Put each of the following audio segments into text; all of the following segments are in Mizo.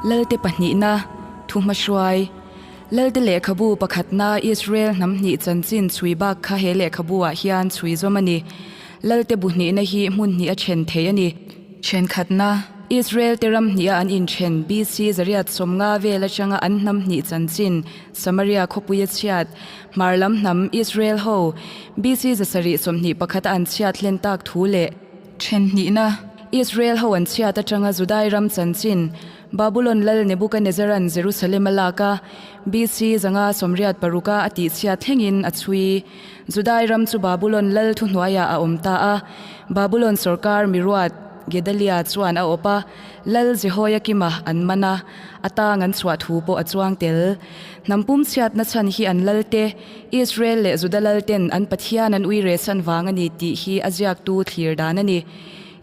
Lalte pahnihna, Thuhmahruai, Lalte lehkhabu pakhatna Israel hnam hnih chanchin chhui bak kha he lehkhabu ah hian chhui zawm a ni. Lalte bu hnihna hi hmun hnih a then thei a ni. Thenkhatna, Israel te ram hniha an inthen BC 150 vel atanga an hnam hnih chanchin Samaria khawpui a chhiat, hmar lam hnam Israel ho BC 721 a an chhiat hlen tak thu leh Then hnihna, Israel ho an chhiat atanga Judai ram chanchin, Babulon lal Nebukanezaran Jerusalem a lak a, BC 586 a a tihchhiat thlengin a chhui. Judai ram chu Babulon lal thuhnuaiah a awm ta a, Babulon sawrkar miruat Gedalia chuan a awp a, Lal Jehoiakima an man a, a tang an chhuah thu pawh a chuang tel. Hnam pum chhiatna chhan hi an lalte, Israel leh Juda lalten an Pathian an ui rehsan vang a ni tih hi a ziaktu thlir dan a ni.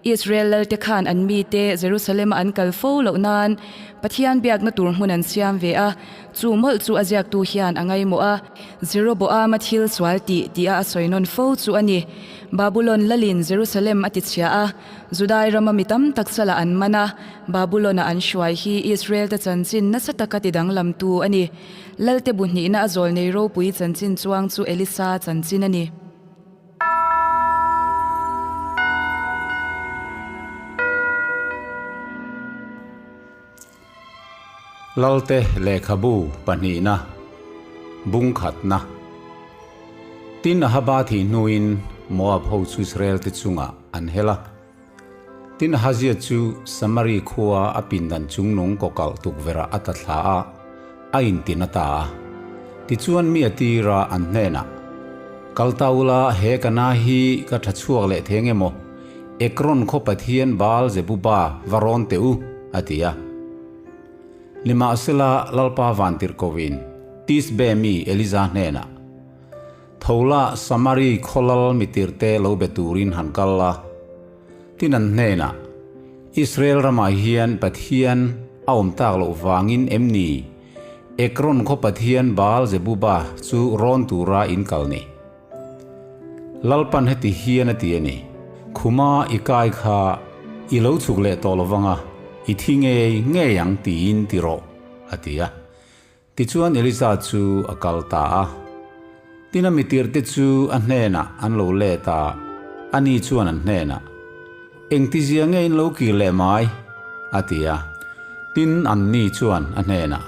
Israel lalte khan an mite Jerusalem-a an kal fo loh nan Pathian biakna tur hmun an siam ve a, chu mawlh chu a ziaktu hian a ngaimawh a. Jeroboama thil sual tih tia a sawi nawn fo chu a ni. Babulon lalin Jerusalem a tichhia a, Judai rama mi tam tak salah an man a, Babulon-a an hruai hi Israel-te chanchin nasa taka tidanglamtu a ni. Lalte bu hnihna a zawl nei ropui chanchin chuang chu Elisa chanchin a ni. Lalte lehkhabu pahnihna, bung khatna. Tin Ahaba thih hnuin Moab ho chu Israel te chungah an hel a. Tin Ahazia chu Samari khua a pindan chungnung kawkalh tukverhah a ta thla a, a intin a ta a. Tichuan mi a tir a, an hnenah, Kal ta ula, he ka na hi ka tha chhuak leh theng emaw? Ekron khaw pathian Baal Zebuba va rawn teh u, a ti a. Nimahsela Lalpa vantirhkohin Tisbe mi Eliza hnenah, Tho la, Samari khaw lal mitirte lo be turin han kal la. Tin an hnenah, Israel ramah hian Pathian a awm tak loh vangin em ni Ekron khaw pathian Baal Zebuba chu rawn tura in kal ni? Lalpan heti hian a ti a ni, Khuma i kai kha i lo chhuk leh tawh lovang a, i thi ngei ngei ang tiin ti rawh, a ti a. Tichuan Elisa chu a kal ta a. Tin a mitirte chu a hnenah an lo let a, ani chuan an hnenah, Engtizia nge in lo kir leh mai? a ti a. Tin anni chuan a hnenah,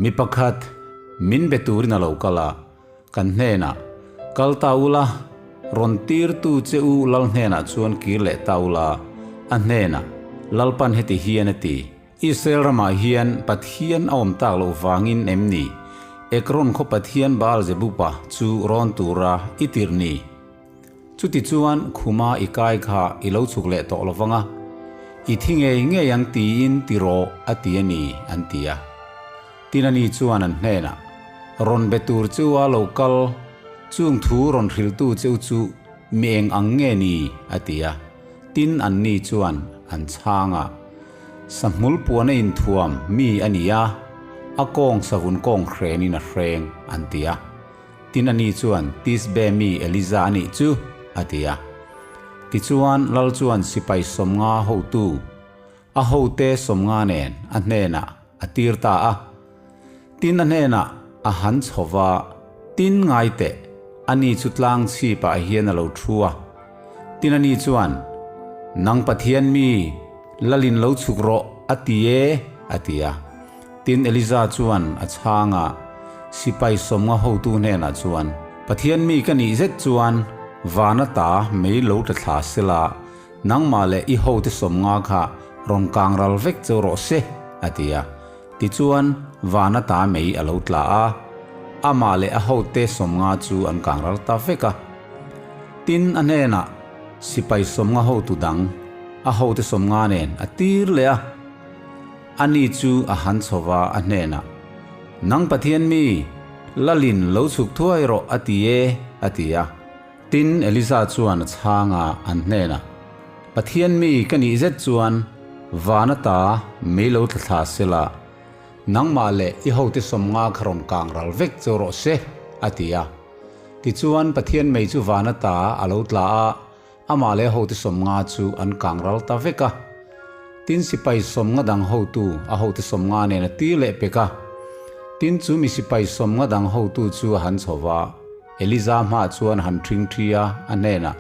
Mi pakhat min be turin a lo kal a, kan hnenah, Kal ta ula, rawn tirtu che u lal hnenah chuan kir leh ta ula, a hnenah, Lalpan heti hian a ti, Israel ramah hian Pathian a awm tak loh vangin em ni Ekron khaw pathian Baal-zebupa chu rawn tura i tirh ni? Chutichuan khuma i kai kha i lo chhuk leh tawh lovang a, i thi ngei ngei ang tiin ti rawh a ti a ni, an ti a. Tin ani chuan an hnenah, Rawn be tur chu a lo kal, chung thu rawn hrilhtu cheu chu mi eng ang nge ni? a ti a. Tin anni chuan an chhang a. Sahmul puan a inthuam mi a ni a, a kawng savun kawng hrenin a hreng, an ti a. Tin ani chuan, Tisbe mi Eliza a nih chu, a ti a. Tichuan Lal chuan sipai 50 hotu, a hote 50 nen a hnenah a tir ta a. Tin a hnenah a han chho va, Tin ngai teh, ani chu tlang chhipah hian a lo thu a. Tin ani chuan, Nang Pathian mi, Lalin lo chhuk rawh, a ti e, a ti a. Tin Eliza chuan a chhang a, sipai 50 hotu hnenah chuan, Pathian mi ka nih zet chuan van ata mei lo tla thla sela, nangmah leh i hote 50 kha rawn kang ral vek cheu rawh se, a ti a. Tichuan, van ata mei a lo tla a, amah leh a hote 50 chu an kang ral ta vek a. Tin, a hnenah sipai 50 hotu dang, a hote 50 nen a tir leh a. Ani chu a han chho va, a hnenah, Nang Pathian mi, Lalin lo chhuk thuai rawh a ti e, a ti a. Tin, Elisa chuan a chhang a, an hnenah, Pathian mi ka nih zet chuan van ata mei lo tla thla sela, nangmah leh i hote 50 kha rawn kang ral vek cheu rawh se, a ti a. Tichuan Pathian mei chu van ata a lo tla a, amah leh hote 50 chu an kang ral ta vek a. Tin, sipai 50 dang hotu, a hote 50 nen a tir leh pek a. Tin, chu mi sipai 50 dang hotu chu a han chho va, Eliza hmaah chuan a han ṭhingṭhi a, a hnenah,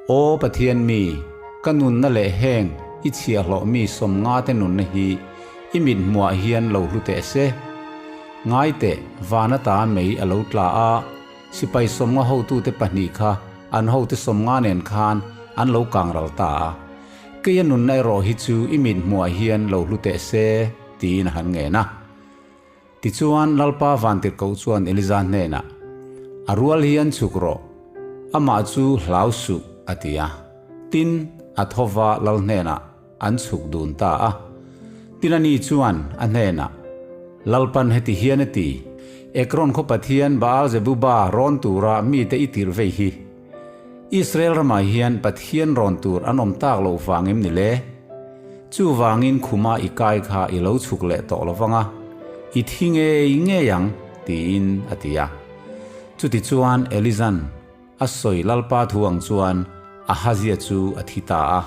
Aw Pathian mi, ka nunna leh heng i chhiahhlawh mi 50 te nunna hi i mithmuhah hian lo hlu teh se. Ngai teh, van ata mei a lo tla a, sipai 50 hotute pahnih kha an hote 50 nen khan an lo kang ral ta a. Keia nunna erawh hi chu i mithmuhah hian lo hlu teh se, tiin a han ngen a. Tichuan, Lalpa Vantirhkoh chuan Eliza hnenah, A rual hian chhuk rawh, amah chu hlau suh, a ti a. Tin, a thawva Lal hnenah an chhuk dun ta a. Tin ani chuan a hnenah, Lalpan heti hian a ti, Ekron khaw pathian Baal-zebuba rawn tura mite i tirh vei hi. Israel ramah hian Pathian rawn tur an awm tak loh vang em ni le? Chuvangin khuma i kai kha i lo chhuk leh tawh lo vang a, i thi ngei ngei ang, tiin a ti a. Chutichuan Elizan a sawi Lalpa thu ang chuan Ahazia chu a thi ta a.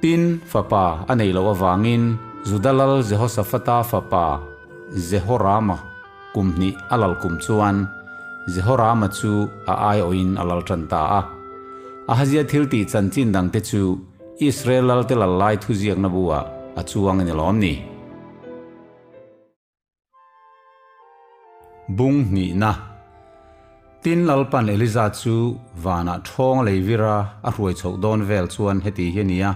Tin, fapa a nei loh avangin Juda lal Jehoshafata fapa Jehorama kum hnih a lal kum chuan Jehorama chu a aiawhin a lal tan ta a. Ahazia thil tih chanchin dangte chu Israel lalte lal lai thuziakna buah a chuang a ni lawm ni? Bung hnihna. Tin Lalpan Eliza chu vanah ṭhawng lei vira a hruai chhoh dawn vel chuan heti hi a ni a,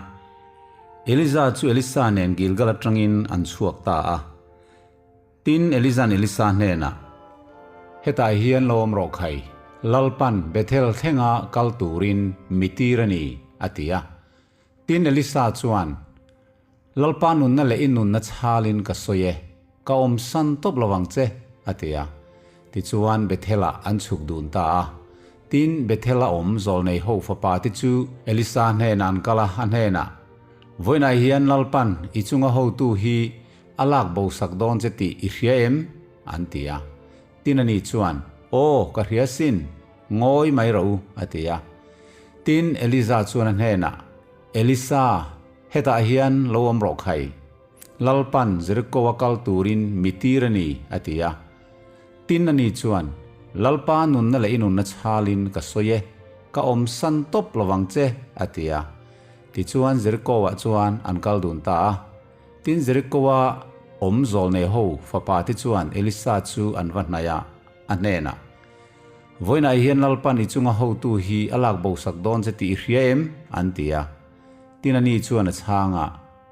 Eliza chu Elisa nen Gilgal aṭangin an chhuak ta a. Tin Eliza'n Elisa hnenah, Hetah hian lo awm rawh khai, Lalpan Bethel thlenga kal turin mi tir a ni, a ti a. Tin Elisa chuan, Lalpa nunna leh i nunna chhalin ka sawi e, ka awmsan tawp lo ang che, a ti a. Tichuan Bethel-ah an chhuk dun ta a. Tin, Bethel-a awm zawlnei ho fapa te chu Elisa hnenah an kal a, a hnenah, Vawiinah hian Lalpan i chunga hotu hi a lak bo sak dawn che tih i hria em? an ti a. Tin ani chuan, Aw, ka hria sin, ngawi mai rawh u, a ti a. Tin, Eliza chuan a hnenah, Elisa, Hetah hian lo awm rawh khai. Lalpan Jeriko-a kal turin mi tir a ni, a ti a. Tin ani chuan, Lalpa nunna leh i nunna chhalin ka sawi e, ka awmsan tawp lovang che, a ti a. Tichuan Jeriko-ah chuan an kal dun ta a. Tin Jeriko-a awm zawlnei ho fapa te chuan Elisa chu an va hnaih a, a hnenah, Vawiinah hian Lalpan i chunga hotu hi a lak bosak dawn che tih i hria em? an ti a. Tin ani chuan a chhang a,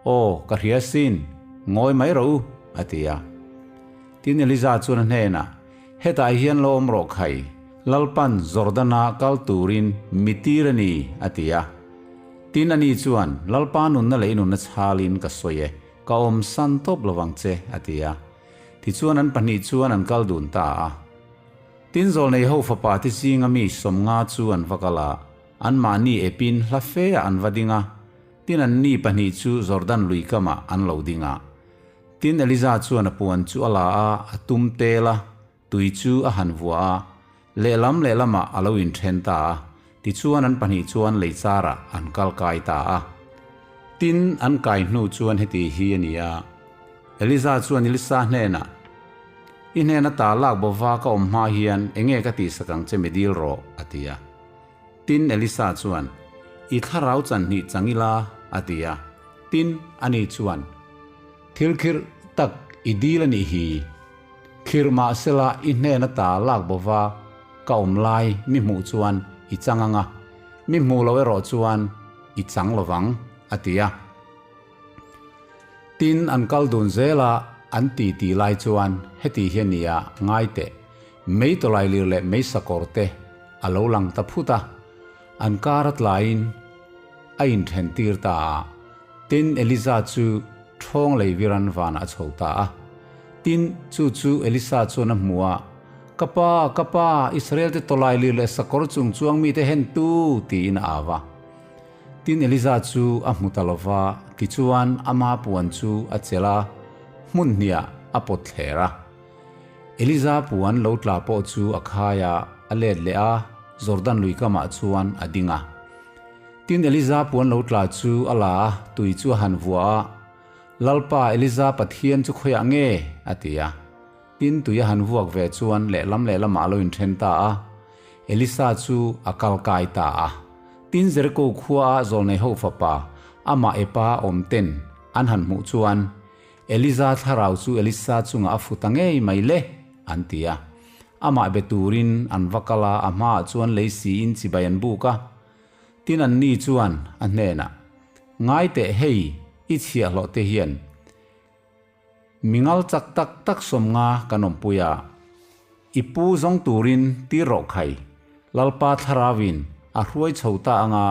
Aw, ka hria sin, ngawi mai rawh u, a ti a. Tin Eliza chuan a hnenah, Hetah hian lo awm rawh khai, Lalpan Jordana kal turin mi tir a ni, a ti a. Tin ani chuan, Lalpa nunna leh i nunna chhalin ka sawi e, ka awmsan tawp lovang che, a ti a. Tichuan an pahnih chuan an kal dun ta a. Tin zawlnei ho fapa te zinga mi 50 chu an va kal a, Anmahni epin hla fe ah an va ding a, tin anni pahnih chu Jordan lui kamah an lo ding a. Tin Eliza chuan a puan chu a la a, a tum tel a, tui chu a han vuah a, lehlam lehlamah a lo inthen ta a, tichuan an pahnih chuan lei charah an kal kai ta a. Tin an kai hnu chuan heti hi a ni a, Eliza chuan Elisa hnenah, I hnen ata lak bova ka awm hma hian enge ka tihsak ang che mi dil rawh, a ti a. Tin, Elisa chuan, I thlarau chan hnih chang ila, a ti a. Tin, ani chuan, Thil khirh tak i dil a nih hi. Khirh mah sela i hnen ata lak bova ka awm lai mi hmuh chuan i chang ang a, mi hmuh lo erawh chuan i chang lo vang, a ti a. Tin, an kal dun zel a, an ti ti lai chuan heti hi a ni a, ngai teh, mei tawlailir leh mei sakawr te a lo lang ta phut a, an kar a tlaiin a inthen tir ta a. Tin, Eliza chu ṭhawng lei viran vanah a chho ta a. Tin, chu chu Elisa chuan a hmu a, Ka pa, ka pa, Israel-te tawlailir leh sakawr chung chuang mite hen tu, tiin a au a. Tin Eliza chu a hmu ta lo va, tichuan ama puan chu a chelh a, hmun hniah a pawt thler a. Eliza puan lo tla pawh chu a khai a, a let leh a, Jordan lui kamah chuan a ding a. Tin Eliza puan lo tla chu a la a, tui chu a han vuah a. Lalpa Eliza Pathian chu khawiah nge? a ti a. Tin, tui a han vuak ve chuan lehlam lehlamah a lo inthen ta a. Elisa chu a kal kai ta a. Tin, Jeriko khuaa zawlneiho fapa amah epa awm ten an han hmuh chuan, Eliza thlarau chu Elisa chungah a fu ta ngei mai le, an ti a. Amah be turin an va kal a, a hmaah chuan lei siin chibai an buk a. Tin anni chuan a hnenah, Ngai teh hei, i chhiahhlawh te hian mi ngal chak tak tak sawmnga kan awmpui a, i pu zawng turin tir rawh khai, Lalpa thlarauin a hruai chho ta anga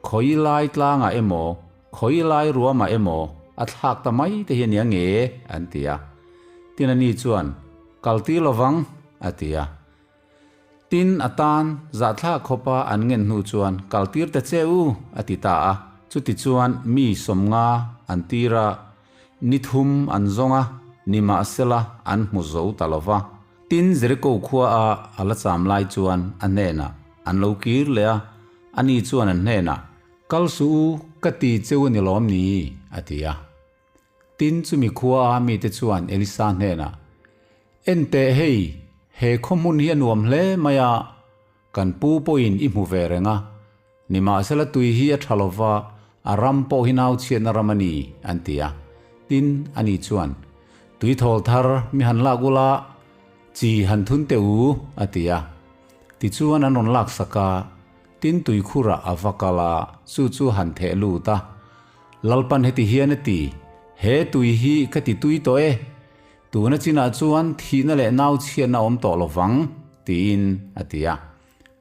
khawi lai tlangah emaw, khawi lai ruamah emaw a thlak ta mai te hi a nia nge, an ti a. Tin ani chuan, Kal tir lovang, a ti a. Tin, a tan zahthlak khawpa an ngen hnu chuan kal tir ta che u, a ti ta a. Chutichuan mi sawmnga an tir a, ni thum an zawng a, nimahsela an hmu zo ta lo va. Tin, Jeriko khua a a la cham lai chuan a hnenah an lo kir leh a, ani chuan an hnenah, Kal suh u, ka ti che u ni lawm ni? a ti a. Tin, chumi khua a mite chuan Elisa hnenah, En teh hei, he khaw hmun hi a nuam hle mai a, kan pu pawhin i hmu ve reng a, nimahsela tui hi a tha lo va, a ram pawh hi nau chhiatna ram a ni, an ti a. Tin, ani chuan, Tui thawl thar mi han lak ula, chi han thun teh u, a ti a. Tichuan an rawn laksak a, tin tuikhurah a va kal a, chu chu han theh lut a. Lalpan heti hian a ti, He tui hi ka ti tui tawh e, tuna chinah chuan thihna leh nau chhiatna awm tawh lo vang, tiin a ti a.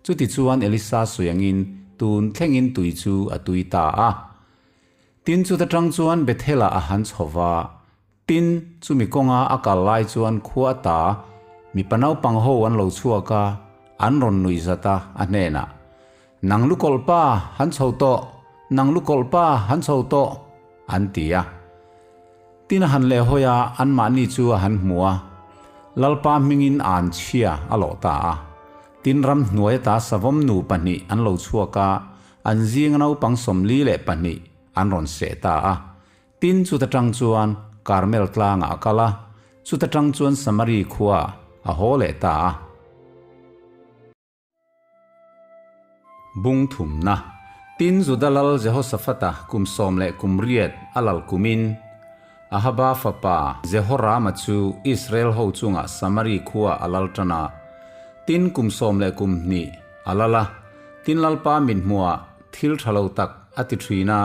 Chuti chuan Elisa sawi angin tun thlengin tui chu a tui ta a. Tin chuta tang chuan Bethel-ah a han chho va, tin chumi kawnga a kal lai chuan khua ata mipa naupang ho an lo chhuak a, an rawn nuih zat a, a hnenah, Nang lukawlh pa, han chho tawh! Nang lukawlh pa, han chho tawh! an ti a. Tin a han leh hawi a, anmahni chu a han hmu a. Lalpa hmingin an chhia a lawh ta a. Tin ramhnuai ata savawm nu pahnih an lo chhuak a, an zinga naupang 42 an rawn seh ta a. Tin chuta tang chuan Karmel tlangah a kal a, chuta tang chuan Samari khuaah a haw leh ta a. Bung thumna, Tin Juda lal Jehosaphata kum 18 a lal kumin, Ahaba fapa Jehorama chu Israel ho chungah Samari khua a lal tan a. Tin kum 12 a lal a, tin Lalpa mithmuah thil tha lo tak a ti thin a.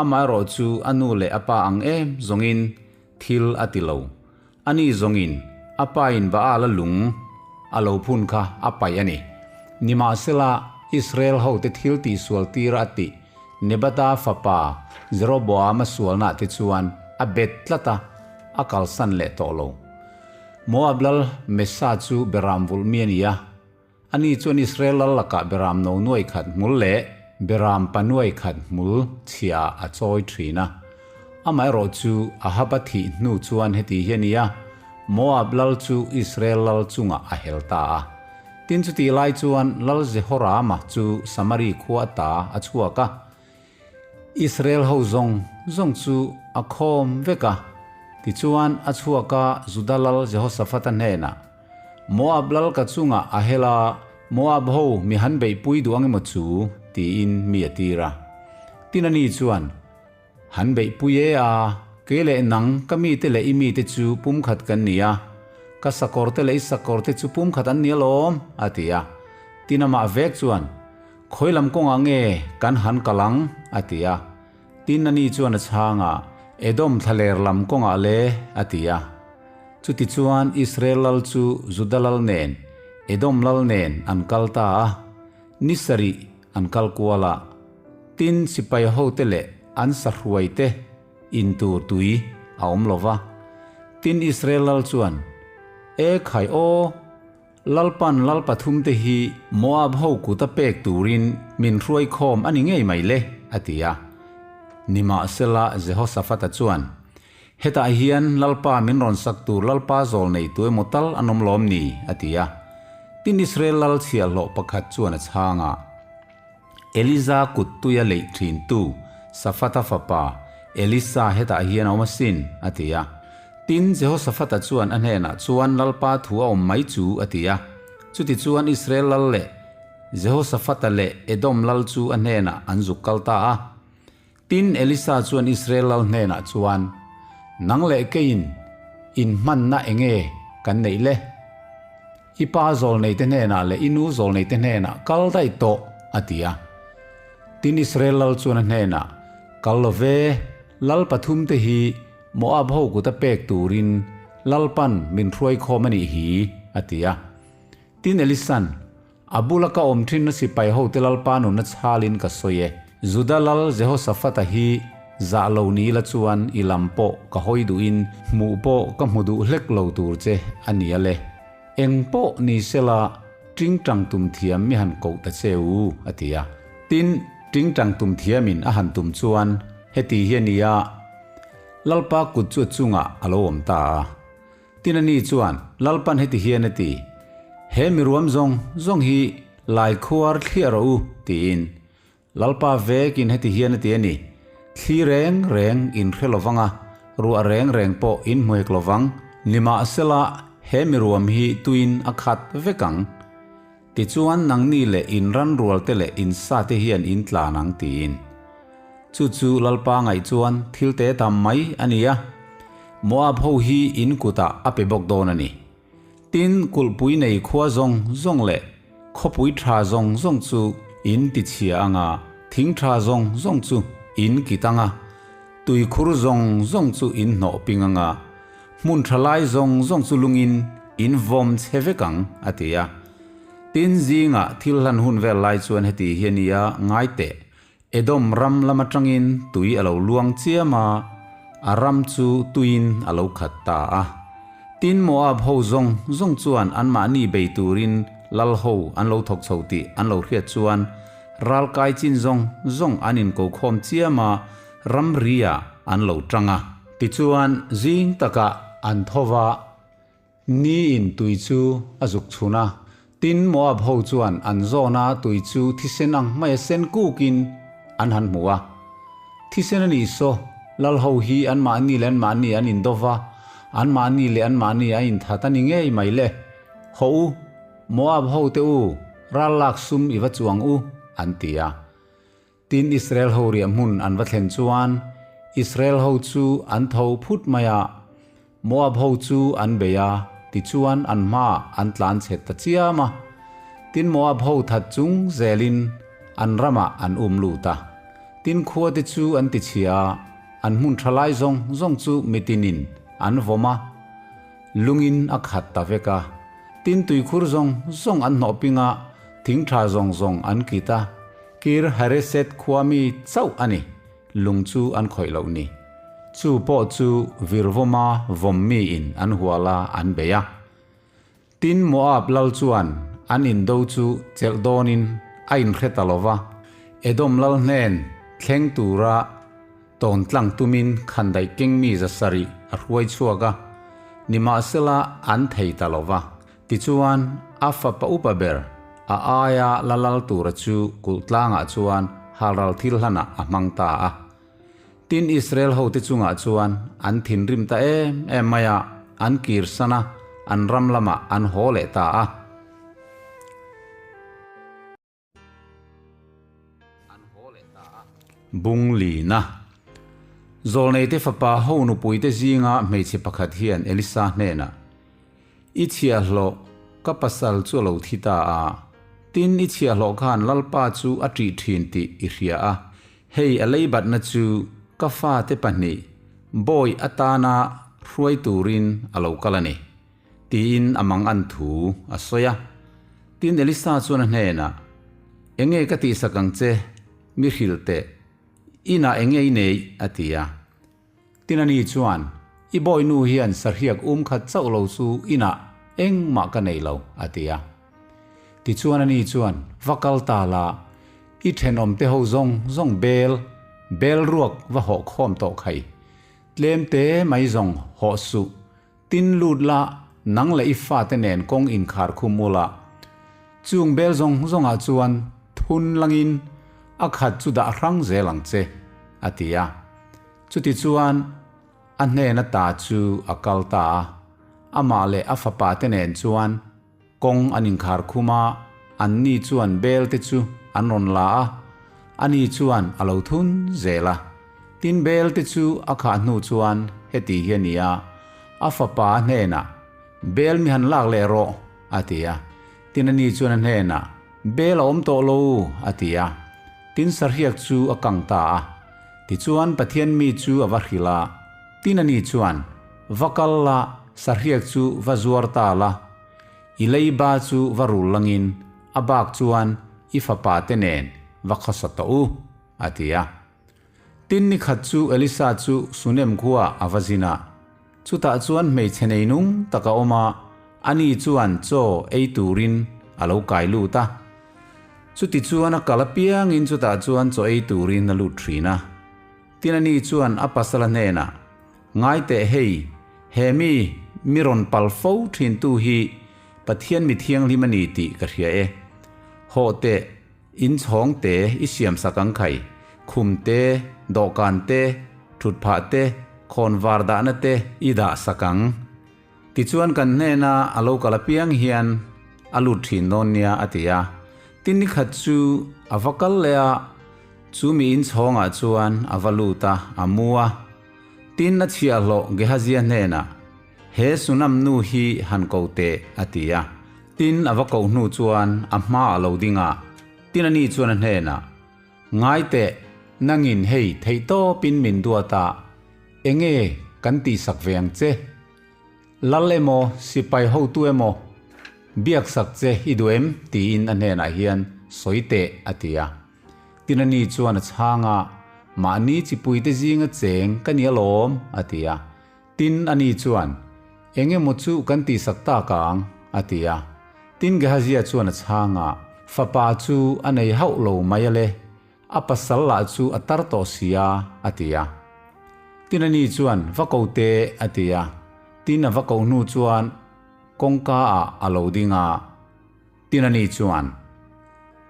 Amaherawh chu a nu leh a pa ang em zawngin thil a ti lo. Ani zawngin a pain Baal-a lung a lo phun kha a paih a ni. Nimahsela, Israel hote thil tihsual tira a tih Nebata fapa Jeroboama sualnah te chuan a bet tlat a, a kalsan leh tawh lo. Moab lal Mesa chu beram vulh mi a ni a. Ani chuan Israel lal lakah beram no nuai khat hmul leh beram pa nuai khat hmul chhiah a chawi thin a. Amaherawh chu Ahab a thih hnu chuan heti hi a ni a, Moab lal chu Israel lal chungah a hel ta a. Tin chutih lai chuan Lal Jehorama chu Samari khua ata a chhuak a. Israel ho zawng zawng chu a khawm vek a. Tichuan a chhuak a Juda lal Jehoshaphat-a hnenah, Moab lal ka chungah a hel a, Moab ho mi han beihpui duh ang emaw chu? tiin mi a tir a. Tin ani chuan, Han beihpui e a, kei leh nang ka mite leh i mite chu pumkhat kan ni a, ka sakawrte leh i sakawrte chu pumkhat an ni alawm, a ti a. Tin amah vek chuan, Khawi lam kawngah nge kan han kal ang? a ti a. Tin ani chuan a chhang a, Edom thlaler lam kawngah le, a ti a. Chutichuan Israel lal chu Juda lal nen, Edom lal nen an kal ta a, ni sarih an kal kual a. Tin, sipai hote leh an sahruaite in tur tui a awm lo va. Tin, Israel lal chuan, E khai aw! Lalpan lal pathumte hi Moab ho kuta pek turin min hruai khawm a ni ngei mai le, a ti a. Nimahsela Jehosaphata chuan, Hetah hian Lalpa min rawn sak tur Lalpa zawl nei tu emaw tal an awm lawm ni? a ti a. Tin Israel lal chhiahhlawh pakhat chuan a chhang a, Eliza kut tuia leih thintu Safata fapa Elisa hetah hian a awm asin, a ti a. Tin, Jehoshaphat-a chuan a hnenah chuan, Lalpa thu a awm mai chu, a ti a. Chutichuan Israel lal leh Jehoshaphat-a leh Edom lal chu a hnenah an zuk kal ta a. Tin, Elisa chuan Israel lal hnenah chuan, Nang leh keiin inhmanna eng nge kan neih le? I pa zawlneite hnenah leh i nu zawlneite hnenah kal daih tawh, a ti a. Tin, Israel lal chuan a hnenah, Kal lo ve, lal pathumte hi Moab ho kuta pek turin Lalpan min hruaikhawm a nih hi, a ti a. Tin, Elisan, A bula ka awm thinna sipai hote Lalpa nunna chhalin ka sawi e. Juda lal Jehoshaphat-a hi zah lo ni la chuan i lam pawh ka hawi duhin hmuh pawh ka hmu duh hlek lo tur che a ni a le. Eng pawh ni sela tingtang tum thiam mi han koh ta che u, a ti a. Tin, tingtang tum thiamin a han tum chuan heti hi a ni a, Lalpa kut chu a chungah a lo awm ta a. Tin ani chuan, Lalpan heti hian a ti, He mi ruam zawng zawng hi lai khuar thliah rawh u, tiin. Lalpa vekin heti hian a ti a ni, Thli reng reng in hre lovang a, ruah reng reng pawh in hmu hek lovang, nimahsela he mi ruam hi tuin a khat vek ang. Tichuan nangni leh in ran rualte leh in sate hian in tlan ang tiin. Chu chu Lalpa ngaih chuan thil te tam mai a ni a, Moab ho hi in kutah a pe bawk dawn a ni. Tin, kulhpui nei khua zawng zawng leh khawpui tha zawng zawng chu in ti chhia anga, thing tha zawng zawng chu in kit anga, tuikhur zawng zawng chu in hnawh ping anga, Hmun tha lai zawng zawng chu lungin in vawm chhe vek ang, a ti a. Tin, zingah thil hlan hun vel lai chuan heti hi a nia, ngai teh, Edom ram lam atangin tui a lo luang chiam a, a ram chu tuiin a lo khat ta a. Tin, Moab ho zawng zawng chuan anmahni bei turin lal ho an lo thawk chho tih an lo hriat chuan ralkai chin zawng zawng an inkokhawm chiam a, ramri-ah an lo tang a. Tichuan, zing takah an tho va, niin tui chu a zuk chhun a. Tin, Moab ho chuan an zawna tui chu thisen ang hmaia sen kukin an han hmu a. Thisen a nih saw, lal ho hi anmahni leh anmahni an indo va, anmahni leh anmahni a inthat a ni ngei mai le. Hawh u, Moab ho te u, ral lak sum i va chuang u, an ti a. Tin, Israel ho riah hmun an va thlen chuan Israel ho chu an tho phut mai a, Moab ho chu an bei a, tichuan an hmaah an tlan chhet ta chiam a. Tin, Moab ho that chung zelin an ramah an um lut a. Tin, khuate chu an tichhia a, an hmun tha lai zawng zawng chu mitinin an vawm a, lungin a khat ta vek a. Tin, tuikhur zawng zawng an hnawh ping a, thing tha zawng zawng an kit a. Kir Hareset khua mi chauh a ni, lung chu an khawih loh ni. Chu pawh chu Virvawma vawm miin an hual a, an bei a. Tin, Moab lal chuan an indo chu chelh dawnin a inhre ta lo va, Edom lal hnen thleng tura tawn tlang tumin khandaih keng mi zasarih a hruai chhuak a, nimahsela an thei ta lo va. Tichuan, a fapa upa ber, a aia la lal tura chu kulh tlangah chuan halral thil hlanah a hmang ta a. Tin, Israel hote chungah chuan an thinrim ta em em mai a, an kirsan a, an ram lamah an haw leh ta a. Bung Lina. Zawlneite fapa ho nupuite zinga hmeichhe pakhat hian Elisa hnenah, I chhiahhlawh, ka pasal chu a lo thi ta a. Tin, i chhiahhlawh khan Lalpa chu a ṭih ṭhin tih i hria a. Hei a leibatna chu ka fate pahnih bawi atana hruai turin a lo kal a ni. Tiin a mang an thu a sawi a. Tin, Elisa chuan a hnenah, Enge ka tihsak ang che, mi hrilh teh, inah enge i neih? a ti a. Tin, ani chuan, I bawinu hian sahriak um khat chauh lo chu inah engmah ka nei lo, a ti a. Tichuan ani chuan, Va kal ta la, i thenawmte ho zawng zawng bel, bel ruak va hawh khawm tawh khai. Tlem te mai zawng hawh suh, Tin lut la, nang leh i fate nen kawng inkhar khum ula. Chung bel zawng zawngah chuan thun langin a khat chu dah hrang zel ang che, a ti a. Chutichuan, a hnen ata chu a kal ta a, amah leh a fapate nen chuan kawng an inkhar khum a, anni chuan bel te chu an rawn la a, ani chuan a lo thun zel a. Tin, bel te chu a khah hnu chuan heti hi a ni a, a fapa hnenah, Bel mi han lak leh rawh, a ti a. Tin, ani chuan a hnenah, Bel a awm tawh lo, a ti a. Tin, sarhiak chu a kang ta a. Tichuan, Pathian mi chu a va hrilh a. Tin, ani chuan, Va kal la, sarhiak chu va zuar ta la. I leiba chu va rul langin, a bak chuan i fapa te nen va khawsa tawh u, a ti a. Tin ni khat chu Elisa chu Sunem khuaah a va zin a. Chutah chuan hmeichhe nei nung tak a awm a, ani chuan chaw ei turin a lo kai lut a. Chuti chuan a kal apiangin chutah chuan chaw ei turin a lut thin a. Tin ani chuan a pasala hnenah, Ngai teh hei, he mi mi rawn pal fo thintu hi Pathian mi thianghlim a ni tih ka hria e. Hawh teh, In chhawng te i siam sak ang khai, khum te, dawhkan te, thutphah te, khawn var dahna te i dah sak ang. Tichuan kan hnena a lo kal apiang hian a lut thin dawn nia a ti a. Tin ni khat chu a va kal leh a, chu mi in chhawngah chuan a va lut a, a mu a. Tin a chhiahhlawh Gehazia hnenah, He Sunam nu hi han ko teh, a ti a. Tin, a va koh hnu chuan a hma a lo ding a. Tin ani chuan a hnenah, Ngai teh, nangin hei theihtawpin min duat a, enge kan tihsak ve ang che? Lal emaw, sipai hotu emaw, biaksak che i duh em? tiin a hnenah hian sawi teh, a ti a. Tin ani chuan a chhang a, Mahni chipuite zinga cheng ka ni alawm, a ti a. Tin, ani chuan, Eng emaw chu kan tihsak tak ang, a ti a. Tin, Gehazia chuan a chhang a, Fapa chu a nei hauh lo mai ale, a pasal lah chu a tar tawh si a, a ti a. Tin, ani chuan, Va ko teh, a ti a. Tin, a va ko hnu chuan kawngka ah a lo ding a. Tin, ani chuan,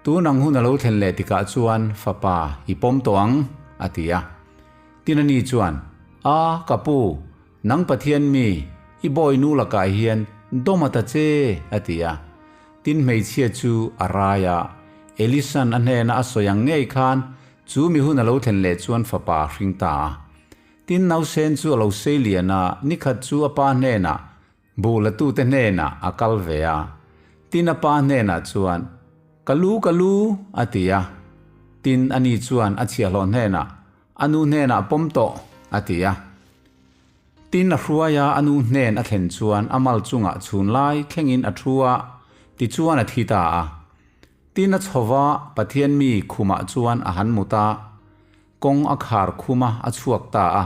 Tun ang hun a lo thlen leh tikah chuan fapa i pawm tawh ang, a ti a. Tin, ani chuan, A, ka pu, nang Pathian mi, i bawi nu lakah hian dawm a ta che, a ti a. Tin, hmeichhia chu a rai a, Elisan a hnena a sawi ang ngei khan chu mi hun a lo thlen leh chuan fapa a hring ta a. Tin, nausen chu a lo sei lian a, nikhat chu a pa hnenah, Buh latute hnenah a kal ve a, tin a pa hnenah chuan, Ka lu, ka lu, a ti a. Tin ani chuan a chhiahhlawh hnenah, A nu hnenah pawm tawh, a ti a. Tin a hruai a, a nu hnen a thlen chuan a mal chungah chhun lai thlengin a thu a, tichuan a thi ta a. Tin a chhova Pathian mi khumah chuan a han mut a, kawng a khar khum a, a chhuak ta a.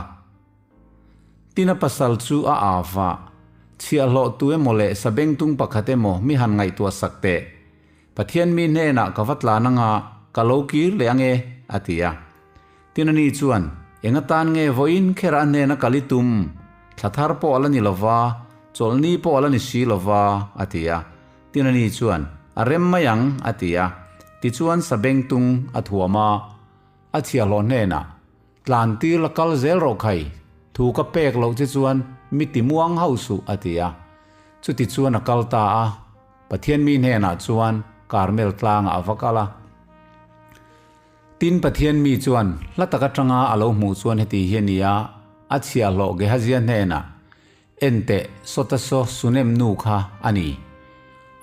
Tin a pasal chu a av a, Chhiahhlawh tu emaw leh sabengtung pakhat emaw mi han ngaihtuah sak teh. Pathian mi hnenah ka va tlan anga ka lo kir leh ange, a ti a. Tin ani chuan, Eng atan nge vawiin kherah a hnena kal i tum? Thla thar pawh a la ni lova, chawlhni pawh a la ni si lova, a ti a. Tin ani chuan, A rem mai ang, a ti a. Tichuan sabengtung a thuam a, a chhiahhlawh hnenah, Tlan tir la kal zel rawh khai, thu ka pek loh che chuan mi ti muang hauh suh a ti a. Chuti chuan a kal ta a, Pathian mi hnenah chuan Karmel tlangah a va kal a. Tin Pathian mi chuan hla tak atanga a lo hmuh chuan heti hi a ni a, a chhiahhlawh Gehazia hnenah, Enteh, Sawtasaw Sunem nu kha a ni.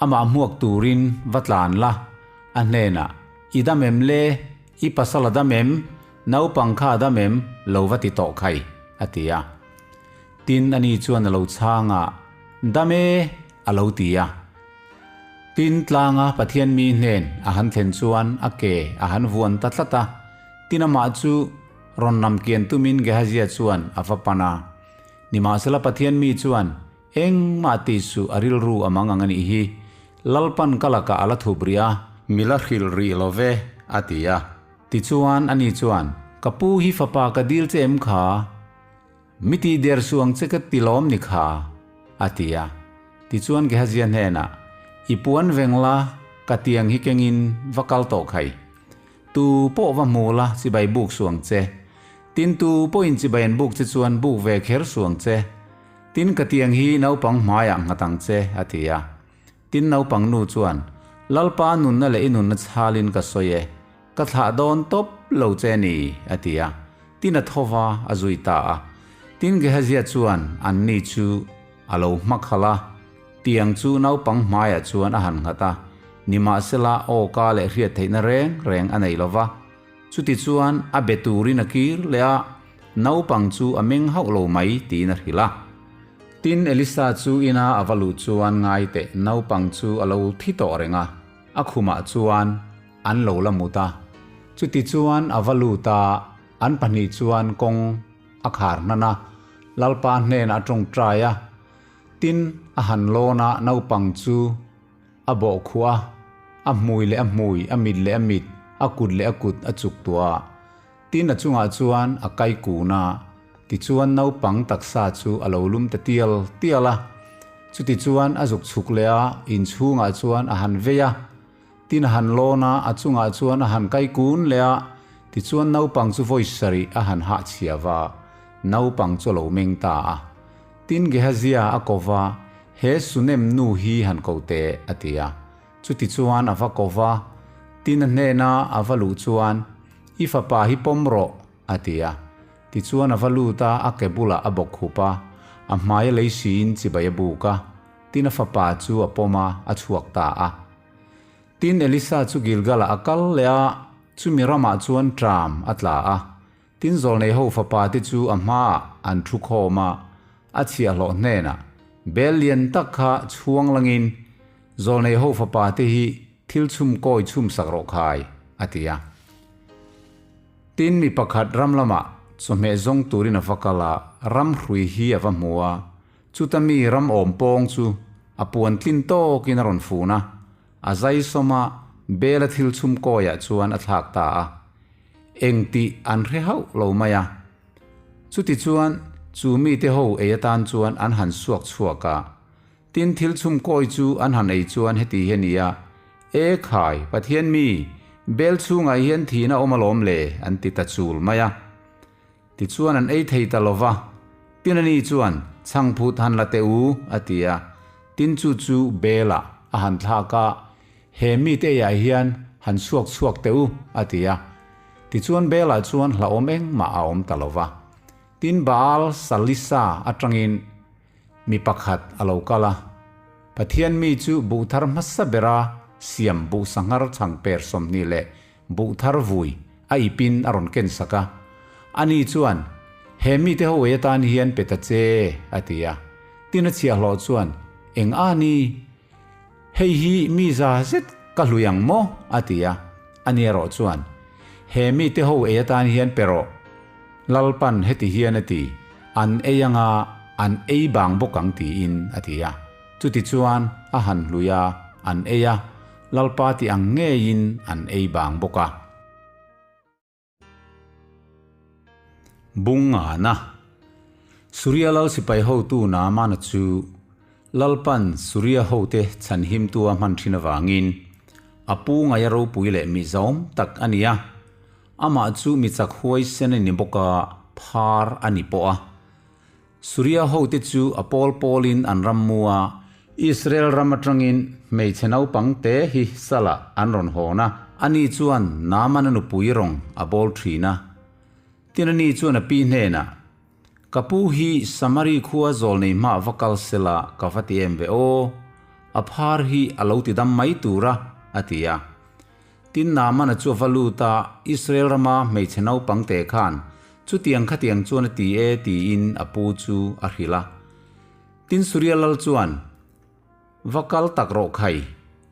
Amah hmuak turin va tlan la, a hnenah, I dam em le? I pasal a dam em? Naupang kha a dam em? Lo va ti tawh khai, a ti a. Tin, ani chuan a lo chhang a, Dam e, a lo ti a. Tin, tlanga Pathian mi hnen a han thlen chuan a ke a han vuan ta tlat a. Tin, amah chu rawn nam kian tumin Gehazia chuan a va pan a. Nimahsela Pathian mi chuan, Engmah tih suh a rilru a mang ang a nih hi. Lalpan ka lakah a la thup rih a. Mi la hrilh rih lo ve, a ti a. Tichuan ani chuan, Ka pu hi fapa ka dil che em kha? Mi tih der suh ang che ka ti lawm ni kha? a ti a. Tichuan Gehazia hnenah, I puan veng la, ka tiang hi kengin va kal tawh khai. Tu pawh va hmu la chibai buk suh ang che. Tin tu pawhin chibai an buk che chuan buk ve kher suh ang che. Tin ka tiang hi naupang hmaiah nghat ang che, a ti a. Tin naupang nu chuan, Lalpa nunna leh i nunna chhalin ka sawi e, ka thlah dawn tawp lo che a ni, a ti a. Tin a tho va, a zui ta a. Tin Gehazia chuan anni chu a lo hmakhalh a, tiang chu naupang hmaiah chuan a han nghat a, nimahsela awka leh hriat theihna reng reng a nei lo va. Chutichuan a be turin a kir leh a, naupang chu a meng hauh lo mai tiin a hrilh a. Tin, Elisa chu ina a va luh chuan ngai teh naupang chu a lo thi tawh reng a, a khumah chuan an lo la mut a. Chutichuan a va lut a, an pahnih chuan kawng a khar hnan a, Lalpa hnenah a tawngtai a. Tin, a han lawn a, naupang chu A bawh khuh a, a hmui leh a hmui, a mit leh a mit, a kut leh a kut a chuk tuah a. Tin a chungah chuan a kai kun a, tichuan naupang taksa chu a lo lum ta tial tial a. Chutichuan a zuk chhuk leh a, inchhungah chuan a han vei a. Tin a han lawn a, a chungah chuan a han kai kun leh a, tichuan naupang chu vawi sarih a han hahchhia va, naupang chu a lo meng ta a. Tin Gehazia a ko va, He Sunem nu hi han ko teh, a ti a. Chutichuan a va ko va, tin a hnena a va luh chuan, I fapa hi pawm rawh, a ti a. Tichuan a va lut a, a ke bulah a bawk khup a, a hmai a lei siin chibai a buk a. Tin a fapa chu a pawm a, a chhuak ta a. Tin Elisa chu Gilgal-ah a kal leh a, chumi ramah chuan ṭam a tla a. Tin zawlnei ho fapa te chu a hmaah an thu khawm a, a chhiahhlawh hnenah, Bel lian tak kha chhuang langin zawlnei ho fapa te hi thil chhum kawi chhum sak rawh khai, a ti a. Tin mi pakhat ram lamah chawhmeh zawng turin a va kal a, ram hrui hi a va hmu a, chuta mi ram awm pawng chu a puan tlin tawkin a rawn fun a, a zai sawm a, bela thil chhum kawiah chuan a thlak ta a. Eng tih an hre hauh lo mai a. Chutichuan, chu mite ho ei atan chuan an han suak chhuak a. Tin, thil chhum kawi chu an han ei chuan heti hi a ni a, E khai, Pathian mi, bel chhungah hian thihna awm alawm le, an ti ta chul mai a. Tichuan an ei thei ta lo va, tin ani chuan, Chhangphut han la teh u, a ti a. Tin chu chu Bela a han thlak a, He mite eiah hian han chhuak chhuak teh u, a ti a. Tichuan Bela chuan hlauhawm engmah a awm ta lo va. Tin Baal Salisa atangin mi pakhat a lo kal a. Pathian mi chu buh thar hmasa bera siam buh sanghar chhangper 20 leh Buh thar vui a ipin a rawn ken sak a. Ani chuan, He mite ho ei atan hian pe ta che, a ti a. Tin a chhiahhlawh chuan, Eng a ni? Hei hi mi za zet ka hlui ang maw? a ti a. Ani erawh chuan, He mite ho ei atan hian pe rawh. Lalpan heti hian a ti, An ei anga an ei bang bawk ang tiin a ti a. Chutichuan a han hlui a, an ei a. Lalpa ti ang ngeiin an ei bang bawk a. Bungana Suria Lal sipai hotu Naamana chu Lalpan Suria hote chhanhimtu a hman thin avangin a pu ngaia ropui leh mi zawm tak a ni a. Amah chu mi chak huaisen a ni bawk a, phar a ni pawh a. Suria hote chu a pawl pawlin an ram mu a, Israel ram atangin hmeichhe naupang te hi salah an rawn hawn a. Ani chuan Naamana nupui rawng a bawl thin a. Tin ani chuan a pi hnenah, Ka pu hi Samari khua zawlnei hmah va kal sela ka va ti em ve aw, a phar hi a lo ti dam mai tur a, a ti a. Tin Naamana chu a va lut a, Israel rama hmeichhe naupang te khan chutiang khatiang chuan a ti e tiin a pu chu a hrilh a. Tin Suria lal chuan, Va kal tak rawh khai,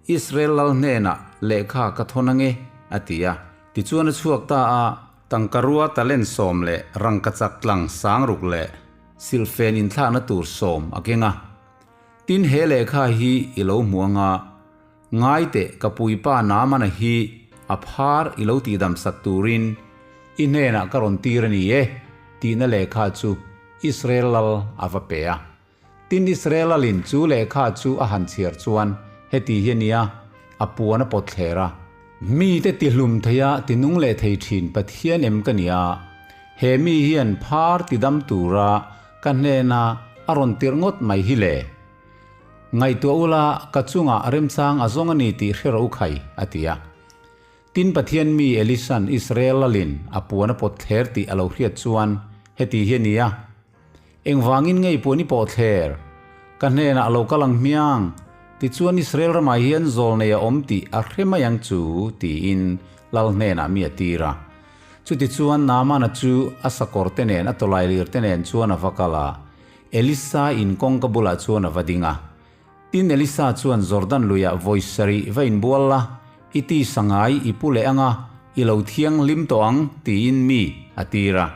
Israel lal hnenah lehkha ka thawn ange, a ti a. Tichuan a chhuak ta a, tangkarua talent 10 leh rangkachak tlang 6000 leh silhfen inthlakna tur 10 a keng a. Tin he lehkha hi i lo hmu anga, Ngai teh ka puipa Naamana hi a phar i lo tihdam sak turin i hnenah ka rawn tir a ni e, tihna lehkha chu Israel lal a va pe a. Tin Israel lalin chu lehkha chu a han chhiar chuan heti hi a nia, a puan a pawt thler a. Mite tihlum theia tinung leh thei thin Pathian em ka nia? He mi hian phar tidam tura ka hnena a rawn tirh ngawt mai hi le. Ngaihtuah ula, ka chungah remchang a zawng a ni tih hre rawh u khai, a ti a. Tin, Pathian mi Elisa'n Israel lalin a puan a pawt thler tih a lo hriat chuan heti hi a ni a, Engvangin ngei puan i pawh thler? Ka hnenah a lo kal ang hmiang, tichuan Israel ramah hian zawlnei a awm tih a hre mai ang chu, tiin lal hnenah mi a tir a. Chutichuan Naamana chu a sakawr te nen a tawlailir te nen chuan a va kal a, Elisa in kawngka bulah chuan a va ding a. Tin Elisa chuan Jordan luiah vawi sarih va inbual la, i tisa ngai i pu leh ang a, i lo thianghlim tawh ang, tiin mi a tir a.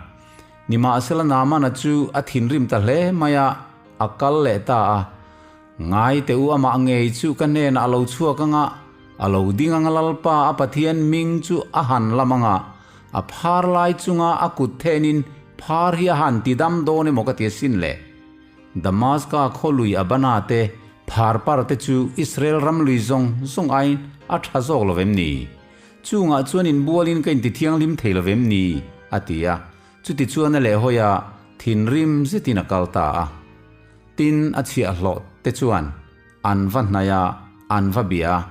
Nimahsela Naamana chu a thinrim ta hle mai a, a kal leh ta a. Ngai teh u amah ngei chu ka hnenah a lo chhuak ang a, a lo ding ang a Lalpa a Pathian hming chu a han lam ang a, a phar lai chunga a kut thenin phar hi a han ti dam dawn emaw ka ti asin le. Damaska khaw lui Abana te, Pharpar te chu Israel ram lui zawng zawng aiin a tha zawk lo vem ni? Chungah chuan inbualin ka inti thianghlim thei lo vem ni? a ti a. Chutichuan a lehhawi a, thinrim zetin a kal ta a. Tin, a chhiahhlawh te chuan an va hnaih a, an va bia a.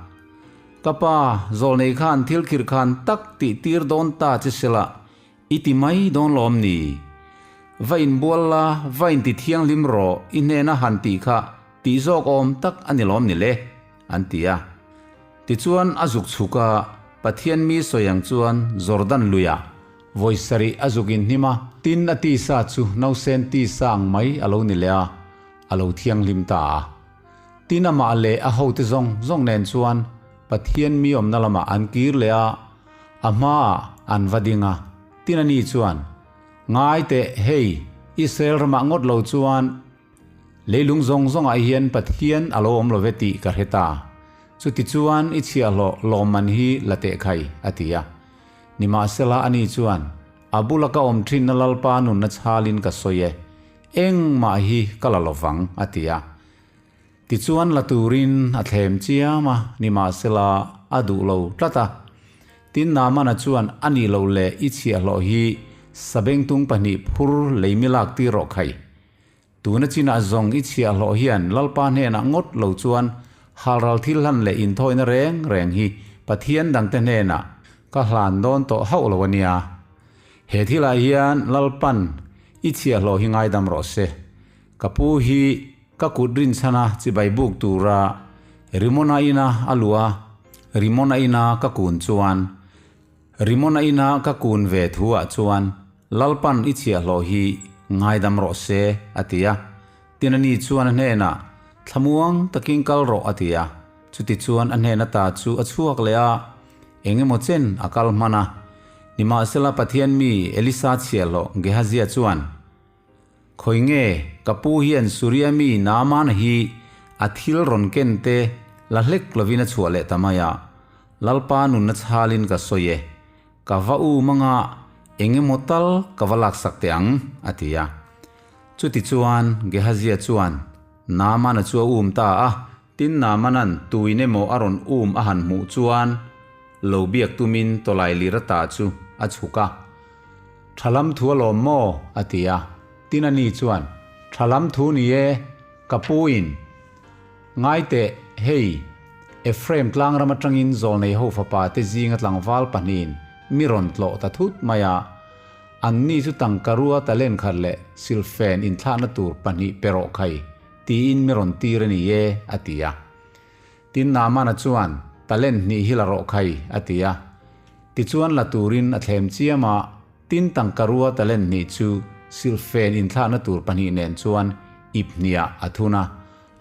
Ka pa, zawlnei khan thil khirh khan tak tih tir dawn ta che sela, i ti mai dawn lawm ni? Va inbual la, va inti thianghlim rawh, i hnena han tih kha tih zawk awm tak a ni lawm ni le? an ti a. Tichuan a zuk chhuk a, Pathian mi sawi ang chuan Jordan luiah vawi sarih a zuk inhnim a. Tin, a tisa chu nausen tisa ang mai a lo ni leh a, a lo thianghlim ta a. Tin, amah leh a hote zawng zawng nen chuan Pathian mi awmna lamah an kir leh a, a hmaah an va ding a. Tin, ani chuan, Ngai teh, hei, Israel ramah ngawt lo chuan Leilung zawng zawngah hian Pathian a lo awm lo ve tih ka hre ta. Chutichuan i chhiahhlawh lawmman hi la teh khai, a ti a. Nimahsela ani chuan, A bula ka awm thinna Lalpa nunna chhalin ka sawi e, engmah hi ka la lo vang, a ti a. Tichuan la turin a thlem chiam a, nimahsela a duh lo tlat a. Tin Naamana chuan a nih loh leh i chhiahhlawh hi sabengtung pahnih phur leimi lak tir rawh khai. Tuna chinah zawng i chhiahhlawh hian Lalpa hnenah ngawt lo chuan halral thil hlan leh inthawina reng reng hi Pathian dangte hnenah ka hlan dawn tawh hauh lo a nia. He thilah hian Lalpan i chhiahhlawh hi ngaidam rawh se. Ka pu hi ka kut rinchhana chibai buk tura Rimona ina a luh a, Rimona ina ka kun chuan Rimona ina ka kun ve thuah chuan Lalpan i chhiahhlawh hi ngaidam rawh se, a ti a. Tin ani chuan a hnenah, Thlamuang takin kal rawh, a ti a. Chutichuan a hnen ata chu a chhuak leh a, eng emaw chen a kal hman a. Nimahsela Pathian mi Elisa chhiahhlawh Gehazia chuan, Khawi nge ka pu hian Suria mi Naamana hi a thil rawn ken te la hlek lovin a chhuah leh ta mai a, Lalpa nunna chhalin ka sawi e. Ka va um anga eng emaw tal ka va laksak teh ang, a ti a. Chutichuan Gehazia chuan Naamana chu a um ta a. Tin Naamanan tuin emaw a rawn um a han hmuh chuan lo biak tumin tawlai lir ata chu a chhuk a. Tha lam thu alawm maw? a ti a. Tin ani chuan, Tha lam thu ni e, ka puin. Ngai teh, hei, Ephraim tlangram atangin zawlnei ho fapa te zinga tlangval pahnihin mi rawn tlawh ta thut mai a. Anni chu tangkarua talent khat leh silhfen inthlahna tur pahnih pe rawh khai, tiin mi rawn tir a ni e, a ti a. Tin Naamana chuan, Talent hnih hi la rawh khai, a ti a. Tichuan la turin a thlem chiam a, tin tangkarua talent hnih chu silhfen inthlahna tur pahnih nen chuan ip hniah a thun a,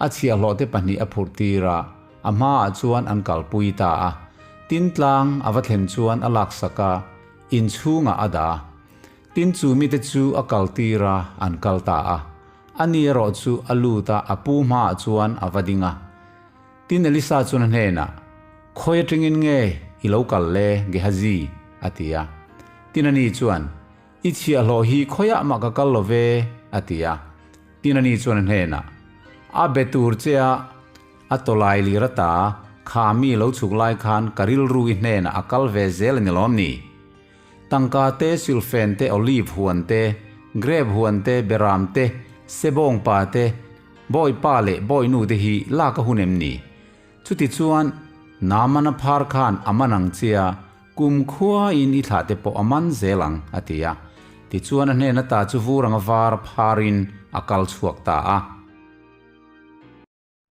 a chhiahhlawhte pahnih a phurh tir a, a hmaah chuan an kalpui ta a. Tin tlang a va thlen chuan a laksak a, inchhungah a dah a. Tin chu mite chu a kaltir a, an kal ta a. Ani erawh chu a lut a, a pu hmaah chuan a va ding a. Tin Elisa chuan a hnenah, Khawi atangin nge i lo kal le, Gehazi? a ti a. Tin ani chuan, I chhiahhlawh hi khawiah mah ka kal lo ve, a ti a. Tin ani chuan a hnenah, A be tur che a, a tawlai lir ata kha mi lo chhuk lai khan ka rilru i hnenah a kal ve zel a ni lawm ni? Tangka te, silhfen te, olive huan te, grep huan te, beram te, sebawng pa te, bawi pa leh bawi nu te hi lak a hun em ni? Chutichuan, Naamana phar khan a man ang che a, kum khuain i thlah te pawh a man zel ang, a ti a. Tichuan a hnen ata chu vur anga var pharin a kal chhuak ta a.